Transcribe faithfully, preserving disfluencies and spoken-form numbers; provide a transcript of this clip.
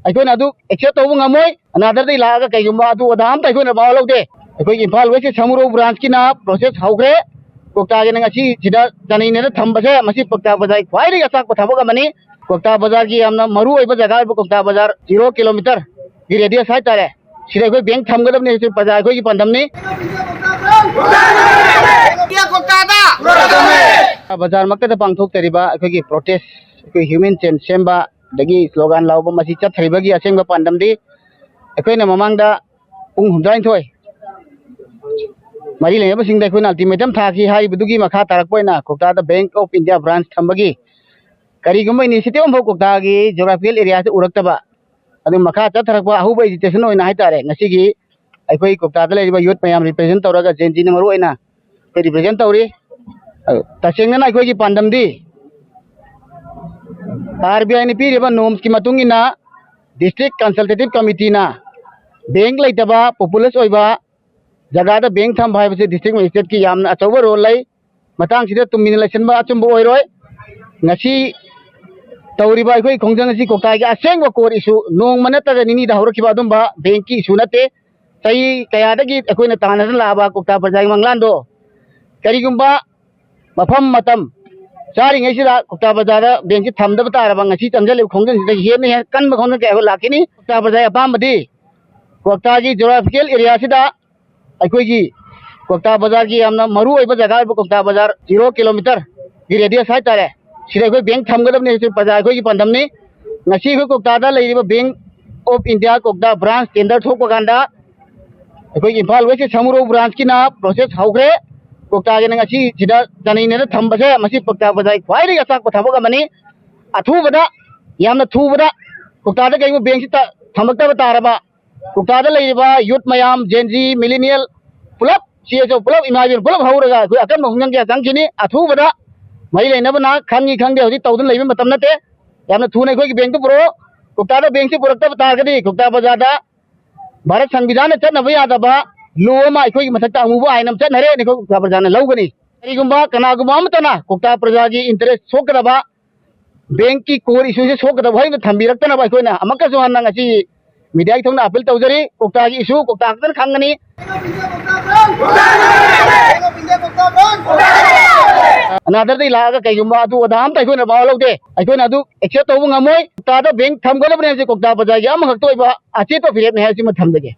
ꯑꯩꯈꯣꯏꯅ ꯑꯗꯨ ꯑꯦꯛꯁꯦꯞ ꯇꯧꯕ ꯉꯝꯃꯣꯏ꯫ ꯑꯅꯥꯗꯔꯗꯒꯤ ꯂꯥꯛꯑꯒ ꯀꯩꯒꯨꯝꯕ ꯑꯗꯨ ꯑꯗꯥ ꯑꯝꯇ ꯑꯩꯈꯣꯏꯅ ꯃꯋꯥ ꯂꯧꯗꯦ꯫ ꯑꯩꯈꯣꯏꯒꯤ ꯏꯝꯐꯥꯜ ꯋꯦꯁꯀꯤ ꯁꯃꯨꯔꯧ ꯕ꯭ꯔꯥꯟꯁꯀꯤꯅ ꯄ꯭ꯔꯣꯁꯦꯁ ꯍꯧꯈ꯭ꯔꯦ꯫ ꯀ꯭ꯋꯥꯛꯇꯥꯒꯤꯅ ꯉꯁꯤ ꯁꯤꯗ ꯆꯥꯅꯩꯅꯅ ꯊꯝꯕꯁꯦ, ꯃꯁꯤ ꯀ꯭ꯋꯥꯛꯇꯥ ꯕꯖꯥꯔꯒꯤ ꯈ꯭ꯋꯥꯏꯗꯒꯤ ꯑꯆꯥꯛꯄ ꯊꯕꯛ ꯑꯃꯅꯤ꯫ ꯀ꯭ꯋꯥꯛꯇꯥ ꯕꯖꯥꯔꯒꯤ ꯌꯥꯝꯅ ꯃꯔꯨ ꯑꯣꯏꯕ ꯖꯒꯥ ꯑꯣꯏꯕ ꯀ꯭ꯋꯥꯛꯇꯥ ꯕꯖꯥꯔ ꯖꯤꯔꯣ ꯀꯤꯂꯣꯃꯤꯇꯔꯒꯤ ꯔꯦꯗꯤꯌꯁ ꯍꯥꯏꯇꯥꯔꯦ, ꯁꯤꯗ ꯑꯩꯈꯣꯏ ꯕꯦꯡ ꯊꯝꯒꯗꯕꯅꯤ꯫ ꯁꯤ ꯄ꯭ꯔꯖꯥ ꯑꯩꯈꯣꯏꯒꯤ ꯄꯥꯟꯗꯝꯅꯤ꯫ ꯕꯖꯥꯔꯃꯛꯇꯗ ꯄꯥꯡꯊꯣꯛꯆꯔꯤꯕ ꯑꯩꯈꯣꯏꯒꯤ ꯄ꯭ꯔꯣꯇꯦꯁ, ꯑꯩꯈꯣꯏ ꯍ꯭ꯌꯨꯃꯦꯟ ꯆꯦꯟ ꯁꯦꯝꯕ, ꯑꯗꯒꯤ ꯁ꯭ꯂꯣꯒꯥꯟ ꯂꯥꯎꯕ, ꯃꯁꯤ ꯆꯠꯊꯔꯤꯕꯒꯤ ꯑꯁꯦꯡꯕ ꯄꯥꯟꯗꯝꯗꯤ ꯑꯩꯈꯣꯏꯅ ꯃꯃꯥꯡꯗ ꯄꯨꯡ ꯍꯨꯝꯗ꯭ꯔꯥꯅꯤꯊꯣꯏ ꯃꯔꯤ ꯂꯩꯅꯕꯁꯤꯡꯗ ꯑꯩꯈꯣꯏꯅ ꯑꯜꯇꯤꯃꯦꯇꯝ ꯊꯥꯈꯤ꯫ ꯍꯥꯏꯔꯤꯕꯗꯨꯒꯤ ꯃꯈꯥ ꯇꯥꯔꯛꯄ ꯑꯣꯏꯅ ꯀ꯭ꯋꯥꯛꯇꯥꯗ ꯕꯦꯡꯛ ꯑꯣꯐ ꯏꯟꯗꯤꯌꯥ ꯕ꯭ꯔꯥꯟꯁ ꯊꯝꯕꯒꯤ ꯀꯔꯤꯒꯨꯝꯕ ꯏꯅꯤꯁꯤꯌꯦꯇꯤꯚ ꯑꯃꯐꯥꯎ ꯀ꯭ꯋꯥꯛꯇꯥꯒꯤ ꯖꯣꯒ꯭ꯔꯥꯐꯤꯀꯦꯜ ꯑꯦꯔꯤꯌꯥꯁꯤ ꯎꯔꯛꯇꯕ, ꯑꯗꯨ ꯃꯈꯥ ꯆꯠꯊꯔꯛꯄ ꯑꯍꯧꯕ ꯑꯦꯖꯤꯇꯦꯁꯟ ꯑꯣꯏꯅ ꯍꯥꯏꯇꯥꯔꯦ, ꯉꯁꯤꯒꯤ ꯑꯩꯈꯣꯏ ꯀ꯭ꯋꯥꯛꯇꯥꯗ ꯂꯩꯔꯤꯕ ꯌꯨꯠ ꯃꯌꯥꯝ ꯔꯤꯄ꯭ꯔꯖꯦꯟ ꯇꯧꯔꯒ, ꯖꯦꯟ ꯖꯤꯅ ꯃꯔꯨ ꯑꯣꯏꯅ ꯑꯩꯈꯣꯏ ꯔꯤꯄ꯭ꯔꯖꯦꯟ ꯇꯧꯔꯤ꯫ ꯑ, ꯇꯁꯦꯡꯅꯅ ꯑꯩꯈꯣꯏꯒꯤ ꯄꯥꯟꯗꯝꯗꯤ ꯑꯥꯔ ꯕꯤ ꯑꯥꯏꯅ ꯄꯤꯔꯤꯕ ꯅꯣꯝꯁꯀꯤ ꯃꯇꯨꯡ ꯏꯟꯅ ꯗꯤꯁꯇ꯭ꯔꯤꯛ ꯀꯟꯁꯜꯇꯦꯇꯤꯚ ꯀꯃꯤꯇꯤꯅ ꯕꯦꯡꯛ ꯂꯩꯇꯕ, ꯄꯣꯄꯨꯂꯁ ꯑꯣꯏꯕ ꯖꯒꯥꯗ ꯕꯦꯡꯛ ꯊꯝꯕ ꯍꯥꯏꯕꯁꯤ ꯗꯤꯁꯇ꯭ꯔꯤꯛ ꯃꯦꯖꯤꯁꯇ꯭ꯔꯦꯠꯀꯤ ꯌꯥꯝꯅ ꯑꯆꯧꯕ ꯔꯣꯜ ꯂꯩ꯫ ꯃꯇꯥꯡꯁꯤꯗ ꯇꯨꯃꯤꯟꯅ ꯂꯩꯁꯤꯟꯕ ꯑꯆꯨꯝꯕ ꯑꯣꯏꯔꯣꯏ꯫ ꯉꯁꯤ ꯇꯧꯔꯤꯕ ꯑꯩꯈꯣꯏ ꯈꯣꯡꯖꯪ ꯑꯁꯤ ꯀ꯭ꯋꯥꯛꯇꯥꯒꯤ ꯑꯁꯦꯡꯕ ꯀꯣꯔ ꯏꯁꯨ, ꯅꯣꯡꯃ ꯅꯠꯇ꯭ꯔꯒ ꯅꯤꯅꯤꯗ ꯍꯧꯔꯛꯈꯤꯕ ꯑꯗꯨꯝꯕ ꯕꯦꯡꯛꯀꯤ ꯏꯁꯨ ꯅꯠꯇꯦ꯫ ꯆꯍꯤ ꯀꯌꯥꯗꯒꯤ ꯑꯩꯈꯣꯏꯅ ꯇꯥꯟꯅꯗꯨꯅ ꯂꯥꯛꯑꯕ ꯀ꯭ꯋꯥꯛꯇꯥ ꯄ꯭ꯔꯖꯥꯒꯤ ꯃꯪꯂꯥꯟꯗꯣ, ꯀꯔꯤꯒꯨꯝꯕ ꯃꯐꯝ ꯃꯇꯝ ꯆꯥꯔꯤꯉꯩꯁꯤꯗ ꯀ꯭ꯋꯥꯛꯇꯥ ꯕꯖꯥꯔꯗ ꯕꯦꯡꯛꯁꯤ ꯊꯝꯗꯕ ꯇꯥꯔꯕ, ꯉꯁꯤ ꯆꯪꯁꯤꯜꯂꯤꯕ ꯈꯣꯡꯖꯪꯁꯤꯗꯒꯤ ꯍꯦꯟꯅ ꯍꯦꯟꯅ ꯀꯟꯕ ꯈꯣꯡꯖꯪ ꯀꯌꯥ ꯑꯩꯈꯣꯏ ꯂꯥꯛꯈꯤꯅꯤ꯫ ꯀ꯭ꯋꯥꯛꯇꯥ ꯕꯖꯥꯔꯒꯤ ꯑꯄꯥꯝꯕꯗꯤ ꯀ꯭ꯋꯥꯛꯇꯥꯒꯤ ꯖꯣꯒ꯭ꯔꯥꯐꯤꯀꯦꯜ ꯑꯦꯔꯤꯌꯥꯁꯤꯗ ꯑꯩꯈꯣꯏꯒꯤ ꯀ꯭ꯋꯥꯛꯇꯥ ꯕꯖꯥꯔꯒꯤ ꯌꯥꯝꯅ ꯃꯔꯨ ꯑꯣꯏꯕ ꯖꯒꯥ ꯑꯣꯏꯕ ꯀ꯭ꯋꯥꯛꯇꯥ ꯕꯖꯥꯔ ꯖꯤꯔꯣ ꯀꯤꯂꯣꯃꯤꯇꯔꯒꯤ ꯔꯦꯗꯤꯌꯁ ꯍꯥꯏꯇꯥꯔꯦ, ꯁꯤꯗ ꯑꯩꯈꯣꯏ ꯕꯦꯡꯛ ꯊꯝꯒꯗꯕꯅꯤ꯫ ꯁꯤ ꯄ꯭ꯔꯖꯥ ꯑꯩꯈꯣꯏꯒꯤ ꯄꯥꯟꯗꯝꯅꯤ꯫ ꯉꯁꯤ ꯑꯩꯈꯣꯏ ꯀ꯭ꯋꯥꯛꯇꯥꯗ ꯂꯩꯔꯤꯕ ꯕꯦꯡꯛ ꯑꯣꯐ ꯏꯟꯗꯤꯌꯥ ꯀ꯭ꯋꯥꯛꯇꯥ ꯕ꯭ꯔꯥꯟꯁ ꯇꯦꯟꯗꯔ ꯊꯣꯛꯄ ꯀꯥꯟꯗ ꯑꯩꯈꯣꯏꯒꯤ ꯏꯝꯐꯥꯜ ꯋꯦꯁꯀꯤ ꯁꯃꯨꯔꯧ ꯕ꯭ꯔꯥꯟꯁꯀꯤꯅ ꯄ꯭ꯔꯣꯁꯦꯁ ꯍꯧꯈ꯭ꯔꯦ꯫ ꯀ꯭ꯋꯥꯛꯇꯥꯒꯤꯅ ꯉꯁꯤ ꯁꯤꯗ ꯆꯥꯅꯩꯅꯅ ꯊꯝꯕꯁꯦ, ꯃꯁꯤ ꯀ꯭ꯋꯥꯛꯇꯥ ꯕꯖꯥꯔꯒꯤ ꯈ꯭ꯋꯥꯏꯗꯒꯤ ꯑꯆꯥꯛꯄ ꯊꯕꯛ ꯑꯃꯅꯤ꯫ ꯑꯊꯨꯕꯗ, ꯌꯥꯝꯅ ꯊꯨꯕꯗ ꯀ꯭ꯋꯥꯛꯇꯥꯗ ꯀꯩꯒꯨꯝꯕ ꯕꯦꯡꯛꯁꯤ ꯊꯝꯃꯛꯇꯕ ꯇꯥꯔꯕ, ꯀ꯭ꯋꯥꯛꯇꯥꯗ ꯂꯩꯔꯤꯕ ꯌꯨꯠ ꯃꯌꯥꯝ, ꯖꯦꯟ ꯖꯤ, ꯃꯤꯂꯤꯅꯤꯌꯦꯜ, ꯄꯨꯂꯞ, ꯁꯤ ꯑꯦꯁ ꯑꯣ ꯄꯨꯂꯞ, ꯏꯃꯥ ꯏꯕꯦꯟ ꯄꯨꯂꯞ ꯍꯧꯔꯒ ꯑꯩꯈꯣꯏ ꯑꯀꯟꯕ ꯈꯣꯡꯖꯪ ꯀꯌꯥ ꯆꯪꯈꯤꯅꯤ꯫ ꯑꯊꯨꯕꯗ ꯃꯔꯤ ꯂꯩꯅꯕꯅ ꯈꯪꯉꯤ ꯈꯪꯗꯦ ꯍꯧꯖꯤꯛ ꯇꯧꯗꯨꯅ ꯂꯩꯕ ꯃꯇꯝ ꯅꯠꯇꯦ꯫ ꯌꯥꯝꯅ ꯊꯨꯅ ꯑꯩꯈꯣꯏꯒꯤ ꯕꯦꯡꯛꯇꯨ ꯄꯨꯔꯛꯑꯣ꯫ ꯀ꯭ꯋꯥꯛꯇꯥꯗ ꯕꯦꯡꯛꯁꯤ ꯄꯨꯔꯛꯇꯕ ꯇꯥꯔꯒꯗꯤ ꯀ꯭ꯋꯥꯛꯇꯥ ꯕꯖꯥꯔꯗ ꯚꯥꯔꯠ ꯁꯪꯕꯤꯙꯥꯟꯅ ꯆꯠꯅꯕ ꯌꯥꯗꯕ ꯂꯣ ꯑꯃ ꯑꯩꯈꯣꯏꯒꯤ ꯃꯊꯛꯇ ꯑꯃꯨꯕ ꯑꯥꯏꯟ ꯑꯃ ꯆꯠꯅꯔꯦꯅ ꯑꯩꯈꯣꯏ ꯀ꯭ꯋꯥꯛꯇꯥ ꯄ꯭ꯔꯖꯥꯅ ꯂꯧꯒꯅꯤ꯫ ꯀꯔꯤꯒꯨꯝꯕ ꯀꯅꯥꯒꯨꯝꯕ ꯑꯃꯠꯇꯅ ꯀ꯭ꯋꯥꯛꯇꯥ ꯄ꯭ꯔꯖꯥꯒꯤ ꯏꯟꯇꯔꯦꯁ ꯁꯣꯛꯀꯗꯕ, ꯕꯦꯡꯛꯀꯤ core issue ꯁꯦ ꯁꯣꯛꯀꯗꯕ ꯍꯥꯏꯅ ꯊꯝꯕꯤꯔꯛꯇꯅꯕ ꯑꯩꯈꯣꯏꯅ ꯑꯃꯨꯛꯀꯁꯨ ꯍꯟꯅ ꯉꯁꯤ media ꯒꯤ ꯊꯣꯛꯅ appeal ꯇꯧꯖꯔꯤ꯫ ꯀ꯭ꯋꯥꯛꯇꯥꯒꯤ issue ꯀ꯭ꯋꯥꯛꯇꯥ ꯈꯛꯇꯅ ꯈꯪꯒꯅꯤ꯫ ꯑꯅꯥꯗꯔꯗꯒꯤ ꯂꯥꯛꯑꯒ ꯀꯩꯒꯨꯝꯕ ꯑꯗꯨ ꯑꯗꯥ ꯑꯝꯇ ꯑꯩꯈꯣꯏꯅ ꯃꯋꯥ ꯂꯧꯗꯦ꯫ ꯑꯩꯈꯣꯏꯅ ꯑꯗꯨ accept ꯇꯧꯕ ꯉꯝꯃꯣꯏ꯫ ꯀ꯭ꯋꯥꯛꯇꯥꯗ ꯕꯦꯡꯛ ꯊꯝꯒꯗꯕꯅꯤ ꯍꯥꯏꯕꯁꯤ ꯀ꯭ꯋꯥꯛꯇꯥ ꯕꯖꯥꯔꯒꯤ ꯑꯃꯈꯛꯇ ꯑꯣꯏꯕ ꯑꯆꯦꯠꯄ ꯐꯤꯔꯦꯞꯅꯤ ꯍꯥꯏꯕꯁꯤꯃ ꯊꯝꯖꯒꯦ꯫